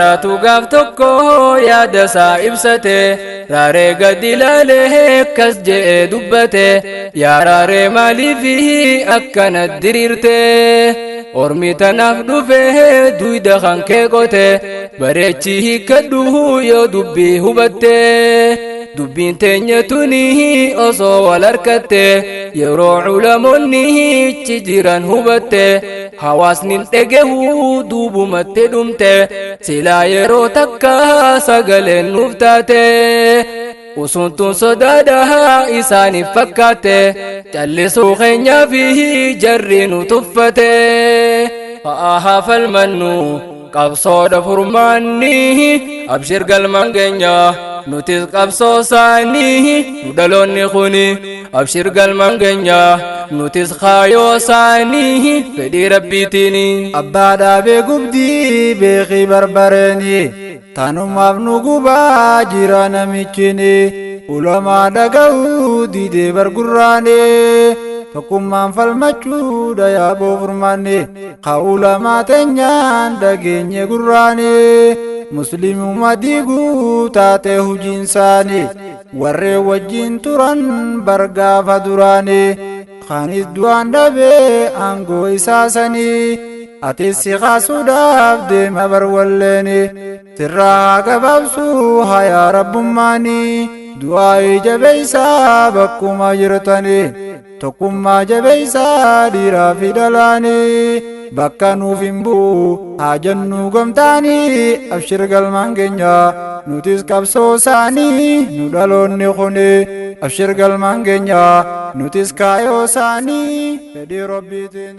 Raatu gaaf tokko yaada isaa ibsate, raaree gadi ilaalee akkas je'ee dubbate: "Yaa raaree, maaliif akkana diriirte? Ormi tanaaf dhufe duyda kan kee qote. Bareechi hiikkadhu yoo dubbii hubatte. Dubbiin teenya tuni osoo wal harkatte, yeroo culamoonni ichi jiran hubatte, hawaasni dhegehuu duubumatti dhumte. Silaa yeroo takka sagaleen nuuf taate. Usuntuun sodaadhaa isaaniif fakkaatte, callisuu keenyaa fi jarri nu tuffate. Fa'aa haa falmannu, qabsoodha furmaanni. Abshir, galmaan keenya, nutis qabsoo isaanii, nu dhaloonni kuni. Abshir, galmaan keenya, nutis kaayoo isaanii, fedhii Rabbiitiin. Abbaa dhaabee gubdii beekii barbareeni, tanumaaf nu gubaa jira namichini. Ulamaa dhaga'uu didee bargurraane, tokkummaan falmachuudha yaaboo furmaanne. Ka ulamaa teenyaan dhageenye gurraane, muslimuma diiguu taate hujiinsaani. Warreen wajjin turan bargaafa duraani, kanis du'aan dhabee aangoo isaasanii. Atis si kaasuudhaaf deema barwalleeni, sirraa haa gabaabsuu hayaa rabbummaanii. Du'aa jabeeysaa bakkuma jirtanii, tokkummaa jabeeysaa dhiiraa fi dhalaanii. Bakka nuuf hin bu'u haa jennuu gamtaanii. Abshir, galmaan keenya, nutis qabsoo isaanii, nu dhaloonni kuni. Abshir, galmaan keenya, nutis kaayoo isaanii, fedhii Rabbiitiin.